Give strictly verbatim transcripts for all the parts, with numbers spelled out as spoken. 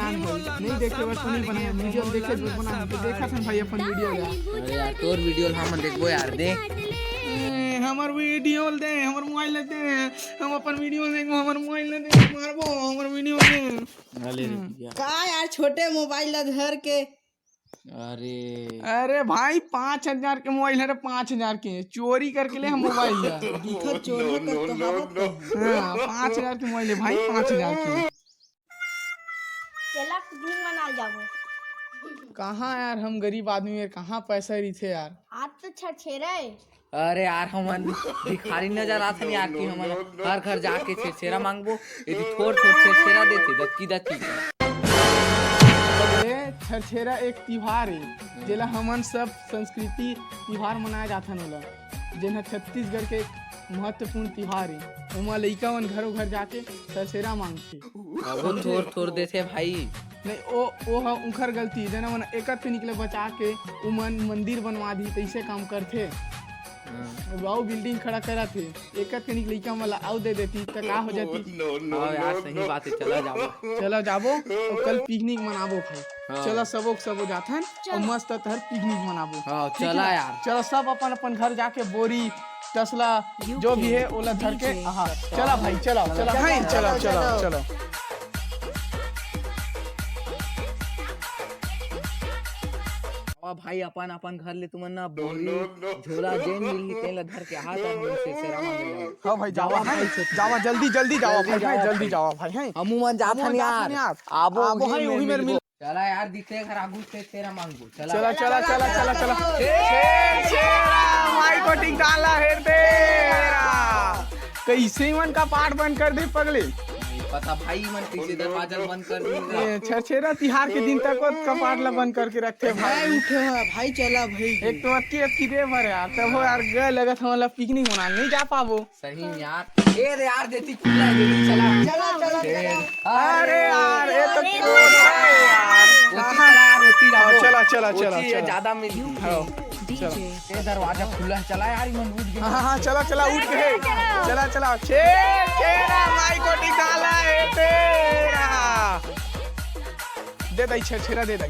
नहीं देखे बर तो नहीं बनाए, वीडियो देखे बर बनाए, तो देखत हन भाई अपन वीडियो यार। अरे यार, तोर वीडियो हमन देखबो यार, दे। ए, हमर वीडियो दे, हमर मोबाइल ला दे, हम अपन वीडियो देखबो, हमर मोबाइल ला दे, मारबो, हमर वीडियो दे। अरे रे भैया। का यार, छोटे मोबाइल ला धर के। अरे। अरे भाई, पाँच हजार के मोबाइल है रे, पाँच हजार के चोरी करके ले हम मोबाइल ला। दिखत चोरी कर तो हावत तो। हाँ, पाँच हजार के मोबाइल है भाई, पाँच हजार के। चला, पिकनिक मनाल जाबो। कहाँ यार, हम गरीब आदमी है, कहाँ पैसा रहिथे यार। आज तो छठेरा है। अरे यार, हमन भिखारी नजर आथन यार, कि हमन हर घर जाके छेरछेरा मांगबो, यदि थोर थोर छेरछेरा देथे, दतकी दतकी। अरे, छेरछेरा एक तिहार है, जेला हमन सब संस्कृति तिहार मनाए जाथन ओला, जेन ह छत्तीसगढ़ के एक महत्वपूर्ण तिहार है। ओमा लइका मन घरों घर जाके छेरछेरा मांगथे। अबो थोर थोर देथे भाई। नहीं, ओ, ओ ह उंखर गलती, जेन मन एकत के निकले बचा के उमन मंदिर बनवा दी, तइसे काम करथे। हाँ। अउ बिल्डिंग खड़ा करत हे, एकत के निकले लइका मन ला अउ दे देती, त का हो जाती? हाँ यार, सही बात है, चला जाबो। चला जाबो, अउ कल पिकनिक मनाबो भाई। हाँ। चला सबो के सबो जाथन, अउ मस्त तहर पिकनिक मनाबो। हाँ, ठीक है चला ना? यार। चला सब अपन अपन घर जाके बोरी, तसला, जो भी है, ओला धर के, हाँ, चला भाई, चला, चला, हाँ, चला, चला, चला। आवा भाई, अपन, अपन घर ले तुमन ना बोरी, झोला, जेन मिलही, तेन ला धर के आहा, त हमन छेरछेरा मांगे जाबो। हाँ भाई, जावा भाई, जावा, जल्दी, जल्दी जावा भाई, जल्दी जावा भाई, हैं। हमू मन जाथन यार। आबो, आबो भाई, उही मेर मिल। चला यार, दिखते घर आगू छेरछेरा मांगबो। चला। चला, चला, चला, चला, चला। छेरछेरा, माई कोटिक दान ला हे तेरा। कइसे मन कपाट बंद कर दे पगले? नहीं पता भाई, मन कइसे दरवाजा बंद कर दी। ए, छेरछेरा तिहार के दिन तक वो कपाट ला बंद करके रखथे भाई। भाई उठे हो, भाई चला भाई। एक तो अतकी, अतकी दे भर यार, तब हो यार, गए लगत हमन ला पिकनिक मनाल नहीं जा पाबो। सही में यार। ए रे यार, देती खुला है, देती चला। चला, चला, चला। अरे यार, ये तो अरे कोड है यार। ओती चला यार, ओती जाओ। चला, चला, चला, ओती ये चला। ज्यादा मिल। हाँ, चला। ये दरवाजा खुला है, चला यार, ये मन उठ गया। हाँ, हाँ, हाँ, चला, चला, उठ गए। चला, चला। छेरछेरा, माई कोटिक दान ला हे तेरा। दे दाई, छेरछेरा दे दाई।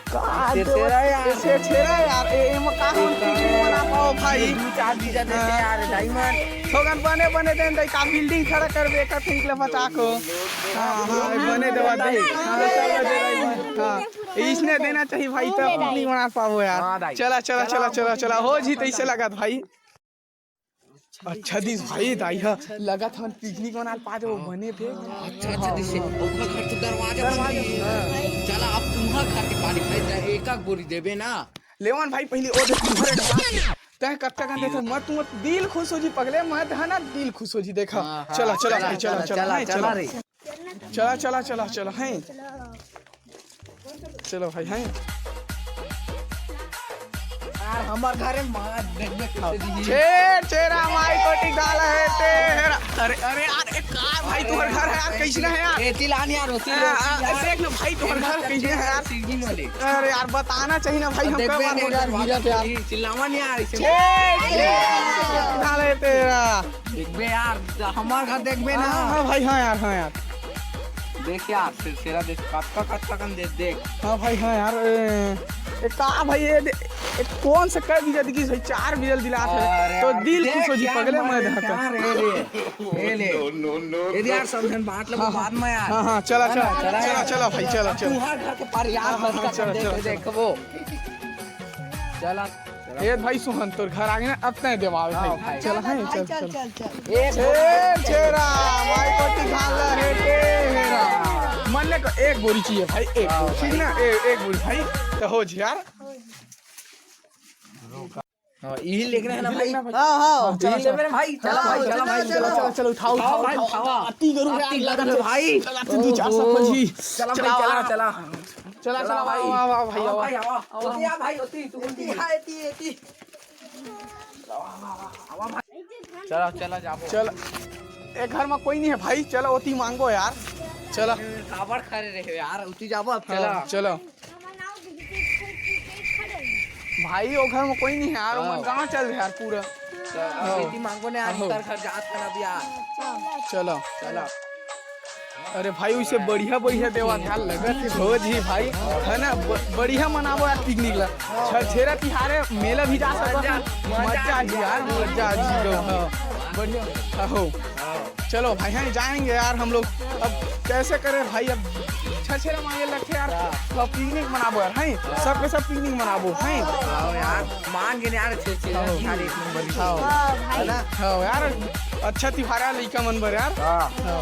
का छेरछेरा दो-, यार। छेरछेरा यार, ए, एमा का हम पिकनिक मना पाओ भाई? दू चार बीजा देते हाँ। यार, डायमंड। थोकन बने, बने देन दाई, का बिल्डिंग खड़ा करबे, का ठीक ले बचा को। हाँ, हाँ, बने देवा दाई। हाँ, सब दे दाई। हाँ, इसने देना चाहिए भाई, तब पिकनिक मना पाओ यार। हाँ, दाई। चला, चला, चला, चला, चला, हो जी, तइसे लगत भाई। अच्छा दिस भाई, दाई ह लगत हन पिकनिक मनाल पा जाबो, बने थे। अच्छा, अच्छा दिस, ओखर घर के दरवाजा बंद हे। चला, अब तुम्हार घर के पानी भाई, त एक एक बोरी देबे ना। लेवन भाई, पहले ओ देख तुम्हारे डबा। तय कत्ता गंदे थे, मत, मत, दिल खुश हो जी पगले, मत है ना, दिल खुश हो जी, देखा। हाँ, हाँ, चला, चला चला, भाई, चला, चला, चला, चला, नहीं, चला चला। रे। चला, चला, चला, चला, हैं। चलो भाई, हैं। यार, हमर घरे मार देख, देख, कैसे दी। छेरछेरा, माई कोटिक दान ला हे तेरा। अरे, अरे यार, एक कार भाई, तुम्हार घर है यार, कैसे है यार? ए, चिल्लान यार, होती आ, आ, यार। देख ना भाई, तुम्हार घर कैसे है यार? सीढ़ी वाले। अरे यार, बताना चाहिए ना भाई, हम देख कब बे, मार देख यार, बे, गिरा थे यार। चिल्लावन यार, ऐसे। छेरछेरा, माई कोटिक दान ला हे तेरा। देखबे यार, हमर घर देखबे ना। हाँ, हाँ भाई, हाँ यार, हाँ यार। देख यार, छेरछेरा देख, कतका, कतका कन दे, देख। हाँ भाई, हाँ यार, ए, ए, का भाई, ये दे, ए, कौन से कई बीजा दिखिस भाई, चार बीजा दिलात हे, अरे तो यार, दिल देख खुश हो जी, यार, पगले मैं देखा। यार, ए ले, ए ले। ए दे यार, सब झन बांट लेबो हाँ, हाँ। बाद में यार। हाँ, हाँ, चला, है ना? चला, चला, चला, चला भाई, चला, अब चला। तुम्हार घर के पर यार, हाँ, हाँ, बस हाँ, का चला, देख, चला, चला। देखबो। चला। ए भाई सोहन, तोर घर आगे ना, अब तय देवावे हाँ, भाई। भाई। चल, चल, हैं, भाई, चल, चल, चल। चल, चल। ए, छेरछेरा, माई कोटिक दान ला हे तेरा। मन ले को एक बोरी चाहिए भाई, एक हाँ, बोरी, ठीक भाई। ना? ए, एक बोरी भाई, तो हो जी यार। हाँ, यही लेके ना भाई। हाँ, हाँ। हाँ, चला, यही चला। लेके ना भाई, चला हाँ, भाई, चला चला, भाई, चला, चला। चला, चला, उठाओ, उठाओ, उठाओ भाई, उठाओ, उठाओ। उठाओ। अति गरु अति है, गरु है भाई। चला, तू दू चार सौ ओहो। पची। चला भाई, चला, चला। चला भाई, आवा, आवा, भाई, आवा, आवा। भाई, आवा। आवा, आवा, भाई, आवा। एती, एती, एती। चला, चला, जाबो। चल, ए घर में कोई नहीं है भाई, चला ओती मांगो यार, चला। काबर खड़े रहे यार, उती जाबो अब, हाँ, चला। चला। भाई, ओ घर में कोई नहीं है यार, हाँ। ओमन गाँव चल रहे यार पूरा। बेटी मांगो ने यार, उनकर घर जात हन अब यार। चलो। चलो। अरे भाई, उसे बढ़िया बढ़िया देवा ध्यान लगत हे भोज ही भाई, है ना? ब-, बढ़िया मनाबो यार पिकनिक ला। छठेरा तिहारे मेला भी जा सकत हन। मजा आ जी यार, मजा आ जी। हाँ, बढ़िया। हो। चलो भाई, हाँ, जाएंगे यार हम लोग। अब कैसे करें भाई, अब छठेरा मांगे लगथे यार। तो पिकनिक मनाबो यार, हैं? सबके सब पिकनिक मनाबो, हैं? आओ यार, मान के यार, छठेरा हाँ। तिहार एक नंबर के। हाँ। हाँ भाई। है ना? हाँ यार, अच्छा तिहार यार, लइका मन बर यार। हाँ। हाँ।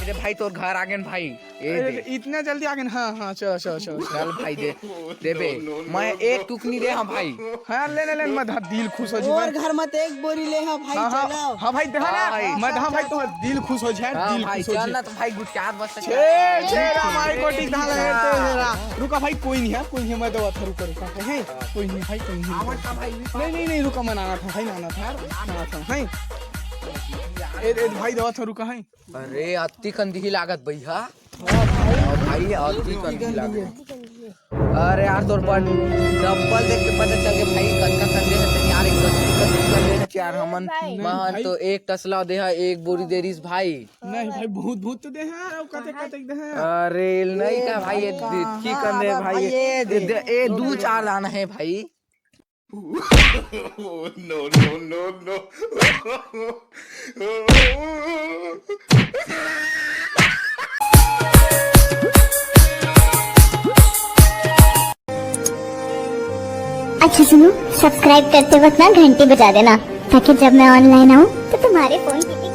अरे भाई, तोर घर आ गए भाई। ए अरे, दे। इतना जल्दी आ गए? हाँ, हाँ, चलो, चलो, चलो, चलो। चल भाई, दे देबे। मैं एक टुकनी दे, हाँ भाई। हाँ, ले, ले, ले, मैं धा-, दिल खुश हो जी और भाई। घर मत एक बोरी ले, हाँ भाई, हाँ, हाँ, चलो। हाँ भाई, दे ना। हाँ भाई। मैं धा-, हाँ भाई, तो दिल खुश हो जी, हाँ दिल भाई, खुश हो चल जी। ना तो भाई, गुटियात बस छे, छे रा भाई, कोटी धान लगे तो हे रा। रुका भाई, कोई नहीं है, कोई नहीं है, मैं दवा था, रुका, रुका, है, कोई नहीं भाई, कोई नहीं। आवत का भाई, नहीं, नहीं, नहीं, रुका, मैं नाना था भाई, नाना था यार, नाना था, है। ए, ए, भाई, दवा था, रुका, है। अरे, अति कंदी लागत भैया। हाँ भाई, अति कंदी लागत। अरे यार, तोर पर डब्बल देख के पता चल गया भाई, कतका कंदे हते यार, एक दस कंदे हते यार, हमन भाई। नहीं मन भाई। तो एक तसला दे हा, एक बोरी दे रिस भाई। नहीं भाई, बहुत, बहुत तो दे हा, और कते, कते दे हा। अरे, नहीं का भाई, ये कहाँ देखी कंदे बा भाई, भाई, ये ये दे। दे, ये दू चार दाना है भाई। No, no, no, no। अच्छा सुनो, सब्सक्राइब करते वक्त ना घंटी बजा देना, ताकि जब मैं ऑनलाइन आऊँ तो तुम्हारे फोन की